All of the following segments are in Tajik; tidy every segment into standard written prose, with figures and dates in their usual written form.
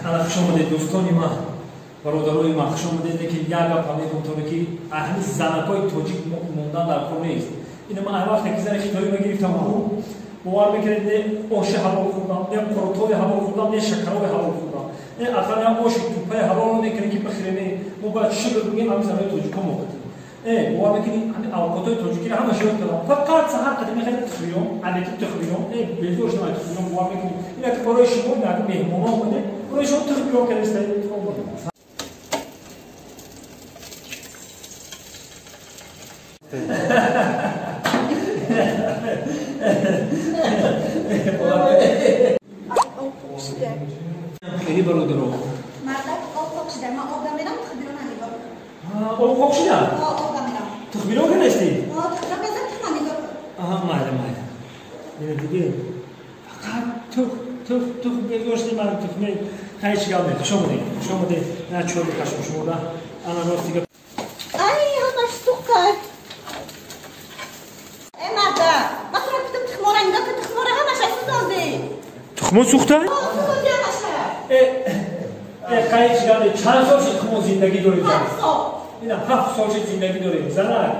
Ана хуш омадед дӯстони ман, бародарои ман, хуш омадед. Лекин як гап ҳам мегӯм тоне ки аҳли занакҳои тоҷик мондан дар кор нест. Ина ман ай вақте ки зани хитоӣ мегирифтам, бовар мекунед, не оши ҳалол хӯрдам, не қурутои ҳалол хӯрдам, не шакарои ҳалол хӯрдам, не ақал як оши туппаи ҳалолро мекунем ки бихӯрем. Мо бояд шукр бигӯем ҳамин занои тоҷикҳо моқатем. Бовар мекунӣ, ҳамин авқотҳои тоҷикиро ҳама шиёд кардам. Фақат саҳар қадим мехоҳед тухмиён, алеки тухмиён, безор шудам ай тухмиён, бовар мекунӣ. Ина ки барои шумо ина меҳмонҳо омаде, барои шумо тухмиён кардистаед. Хеле бародаро. Мардак об қоқ шуда, ман об дамедам, тухмиёна нигоҳ. Об қоқ шуда? Об дамедам. Тухмиён кардастӣ? Тухмиён безам, тухма нигоҳ. Аҳа, майла, майла. Ина дидӣ? Фақат тух, тух, тух безор шудем ман тухми. Хай чӣ гап не, хуш омадед, хуш омадед. На чой бикашам шумода. Ана рост дига. Ай, ҳамаш сух кард. Э, мардак, ман туро гуфтам тухмора нигоҳ кун, тухмора ҳамаша сӯзондӣ. Тухмо сӯхта? Сӯзондӣ ҳамаша. Хай чӣ гап не, чанд сол шуд тухмо зиндагӣ дорем? 7 сол. Ина 7 сол шуд зиндагӣ дорем. Занак,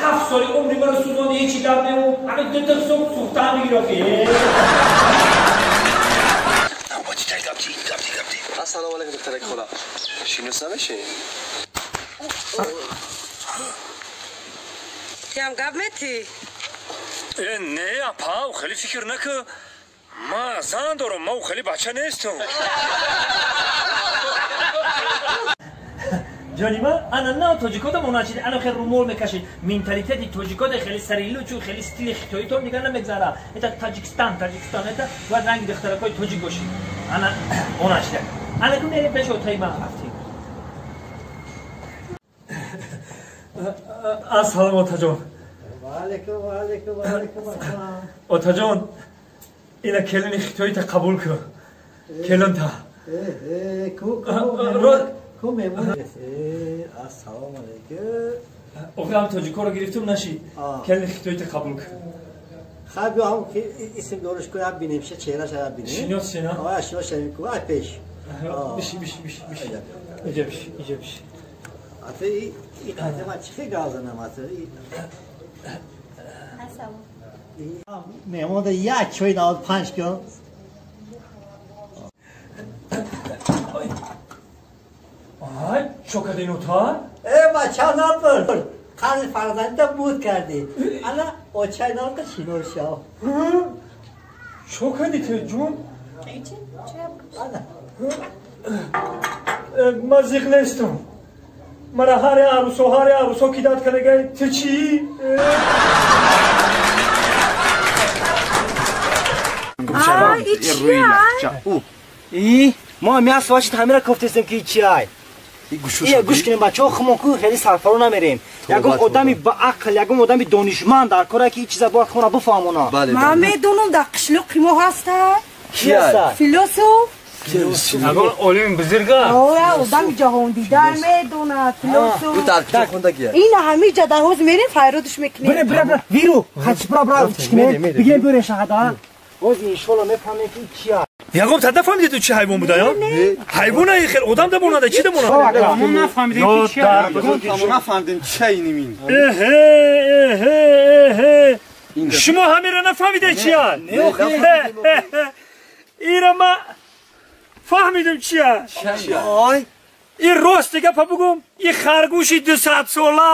7 соли умри маро сӯзондӣ, ҳеҷ гап не, ҳамин ду тих сӯхт, сӯхта ҳам мегирӣ охи. Ассалому алайкум духтарак хола. Шинос намешӣ? Тиам гап метӣ? Не, апа, хеле фикр накун. Ман зан дорам, ман хеле бача нестам. Ҷони ман, ана на тоҷикода монанд, ана хеле румол мекашид. Менталитети тоҷикода хеле сарилучу, хеле стили хитоитон дигар намегзара. Это Таҷикистон, Таҷикистон, это бояд ранги духтаракҳои тоҷик бошӣ. Ана монанд шида. Ана ку мерем пеши отаи ман рафтем. Ассалом, отаҷон. Ва алайкум, ва алайкум, ва алайкум ассалом. Отаҷон, ина келини хитоита қабул кун. Келинта. Ку ку мемон. Ассалому алайкум. Охи ҳам тоҷикоро гирифтум нашид. Келини хитоита қабул кун. Хай биё ҳам ки исм дориш ку як бинем, чеҳраша як бинем. Шинос шина? А, шинос шавем ку, ай пеш. Биши, биши, биши, биши. Иҷа биши, иҷа биши. Ата и қадима чӣ хел гап занам ата? Ассалом. Меҳмонда як чой 95 кило. Ай, чо кардин ота? Э, бача набур. Қарзи фарзанда буд кардӣ. Ана очай набур шинос шав. Чо кардӣ ту ҷун? Чӣ? Чой бикаш. Ана. Ман зиқ нестам. Мара ҳаре арӯсо, ҳаре арӯсо кидат кардагай, ту чӣ? И мо ҳами ас вачи ҳамира кофтестем ки чи ай. Ия гӯш кунем бачаҳо, хумон ку хеле сарфаро намерем. Ягон одами ба ақл, ягон одами донишманд дар кора ки чиза бояд хона бифаҳмона. Ман медонам дар қишлоқи мо ҳаста. Ки ҳаста? Философ. Ягон олими бузурга? Ора, одами ҷаҳондида медонад, философ. Ӯ дар киҷо хондагия? Ина ҳамиҷа дар ҳоз мерем файродш мекунем. Бре, бре, бре, виру, хачи бра, бра, чикне, бигирем бюрем шаҳада. Боз иншолло мефаҳмем ки чи аст. Ягон та нафаҳмидед ӯ чӣ ҳайвон буда, ё? Ҳайвон ай хел одам да монада, чӣ да монада? Мо нафаҳмидем ки чи Мо нафаҳмидем чи иним ин. Эҳе, эҳе, эҳе. Шумо ҳамира нафаҳмидед чи аст? Ира ма фаҳмидем чи аст. Ой, ин рости гапа бугум, ин харгӯши 200 сола.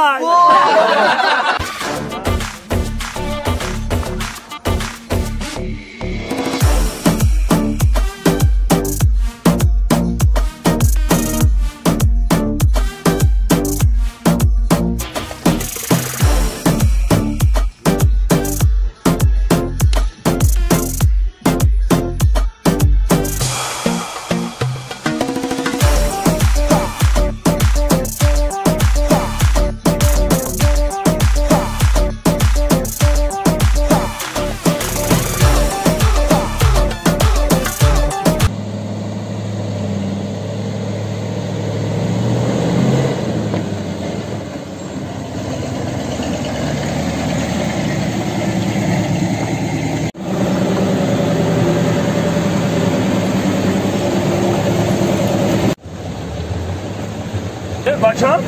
Бачам,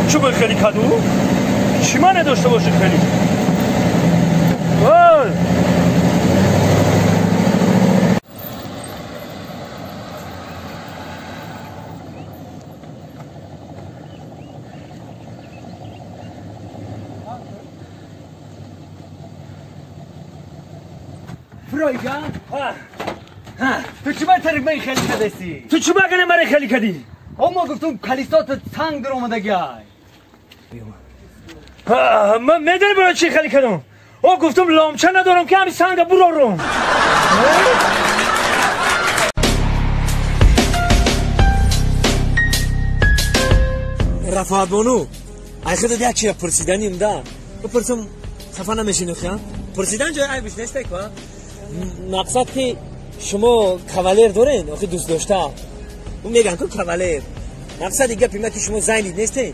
чӣ ба хеле каду? Чӣ мане дошта боши хеле? Ой! فرویگا؟ تو چی من طریق من خیلی کدیستی؟ تو چی مگه من خیلی کدی؟ ما گفتم کلیسات تنگ در اومده گی. من میدونی برای چی خیلی کدم؟ او گفتم لامچه ندارم که همین سنگ برارم. رفعت بانو، ای خودت یک چیز پرسیدنیم ده. بپرسم خفه نمیشین خیام؟ پرسیدن جای عیبش نیست که؟ مقصد که شما کاوالر دارین آخه دوست داشته اون میگن که کاوالر مقصد گپی ما که شما زنید نیستین؟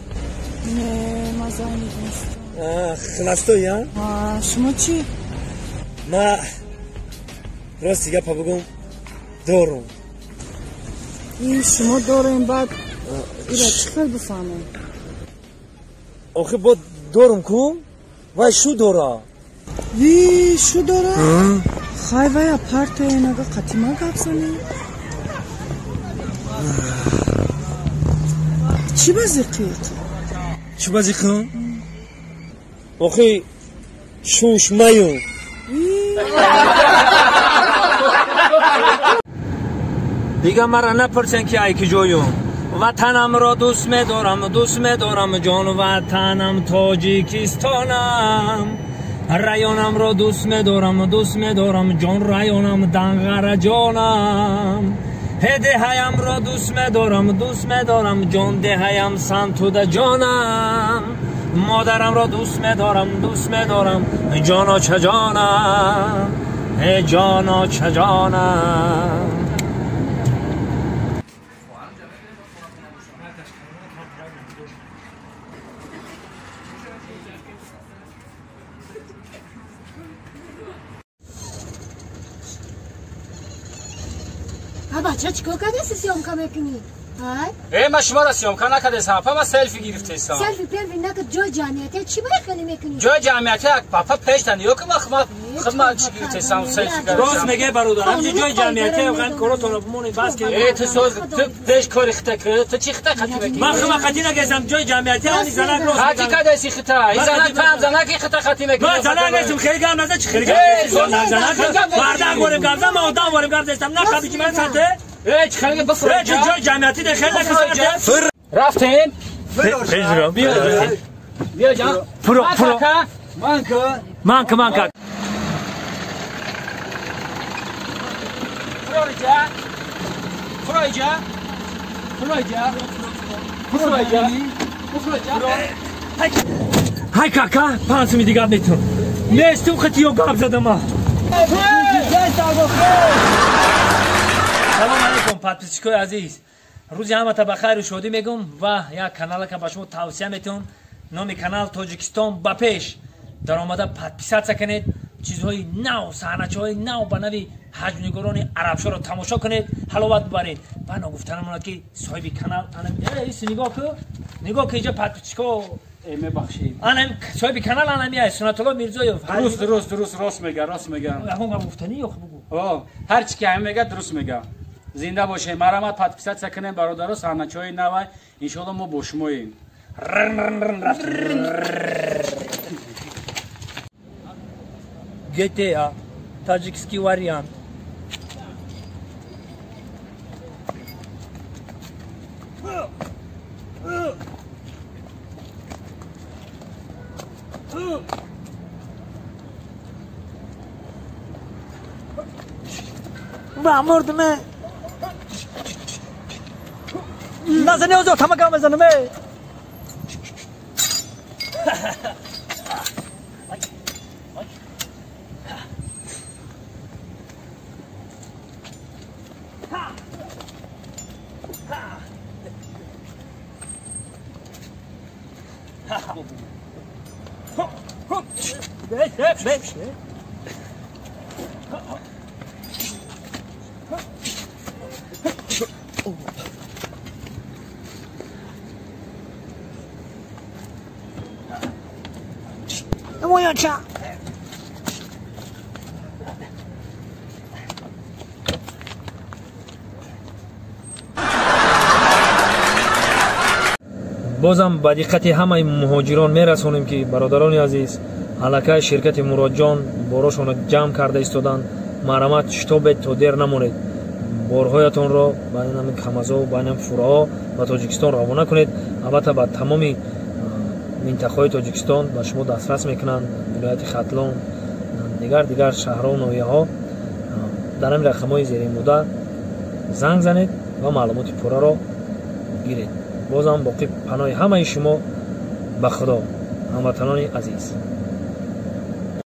نه ما زنید نیستم. خلاص یا؟ شما چی؟ ما راستی گپ بگم دارم. این شما دارین بعد ایرا چی خیلی بفهمم؟ آخه با دارم کم وای شو داره. وی شو داره؟ خای وای اپارت اینگا قطیما گپ زنی؟ چی بازی قیق؟ چی بازی قیق؟ آخه شوش میون. دیگه مرا نپرسن که ای کجایم. وطنم را دوست می‌دارم دوست می‌دارم جان وطنم تاجیکستانم. رایانم را دوست می‌دارم دوست می‌دارم جان رایانم دنغره جانم. هدهیم را دوست می‌دارم دوست می‌دارم جان دهیم سنتوده جانم. مادرم را دوست می‌دارم دوست می‌دارم جانا چه جانم جانا چه جانم. بچه چیکار کردی سیامکا میکنی؟ ای من شما را سیامکا نکردم پا من سلفی گرفتم. سلفی پلفی نکرد جای جمعیتی چی باید خیلی میکنی؟ جای جمعیتی پاپا پیش تن یو که من خود چی گرفتم سلفی گرفتم. راست میگه برادر همین جای جمعیتی واقعا کاراتون رو بمونی بس که ای تو سوز تو پیش کاری خطا کرد تو چی خطا خطی میکنی؟ من خود خطی نکردم جای جمعیتی همین زنک راست خطی کردی خطا این زنک تو هم زنک خطا خطی میکنی. من زنک نیستم خیلی گم نزن چی خیلی گم زنک مردم وارم گم من آدم وارم گم زدم نه خبی که من سنته هیچ خیلی بفر جای جمعیتی ده خیلی نکردم. رفتین بیا بیا جان پرو پرو من که من که فرویجا فرویجا فرویجا فرویجا. های کاکا پانسو می دیگه میتون نیستم خطی و گاب زدم. سلام علیکم подписчикои азиз, рӯзи ҳамата ба хайру шодӣ мегӯм ва як канала ка ба шумо тавсия метавон. Номи канал Тоҷикистон ба пеш. Даромада подписаться кунед, чизҳои нав, саҳначаҳои нав ба нави ҳаҷмнигорони арабшоро тамошо кунед, ҳаловат бибаред. Ва ногуфта намонад ки соҳиби канал нигоҳ ку, нигоҳ ку инҷа подписчико мебахшед. Анам соҳиби канал анами аст Сунатулло Мирзоев. Дуруст дуруст дуруст рост мега рост мега. Ягон гап гуфтанӣ ё бугу? Ҳар чи ки ҳамин мега дуруст мега. Зинда бошед. Марҳамат подписаться кунем бародаро, саҳначаҳои навай. Иншоалло мо бо шумоем. GTA таджикский вариант. мурдме назани озо тамака мезанаме. Вой оча. Бозам ба диққати ҳамаи муҳоҷирон мерасонем, ки бародарони азиз, аллакай ширкати Муродҷон борошонро ҷамъ карда истоданд. Марҳамат, шитобед, то дер намонед. Борҳоятонро ба ин камазо, ба ин фураҳо ба Тоҷикистон равона кунед. Албатта, ба тамоми минтақаҳои Тоҷикистон ба шумо дастрас мекунанд, вилояти Хатлон, дигар дигар шаҳрҳо, ноҳияҳо. Дар ҳамин рақамҳои зеринбуда занг занед ва маълумоти пурраро гиред. Бозам боқӣ паноҳи ҳамаи шумо ба Худо, ҳамватанони азиз.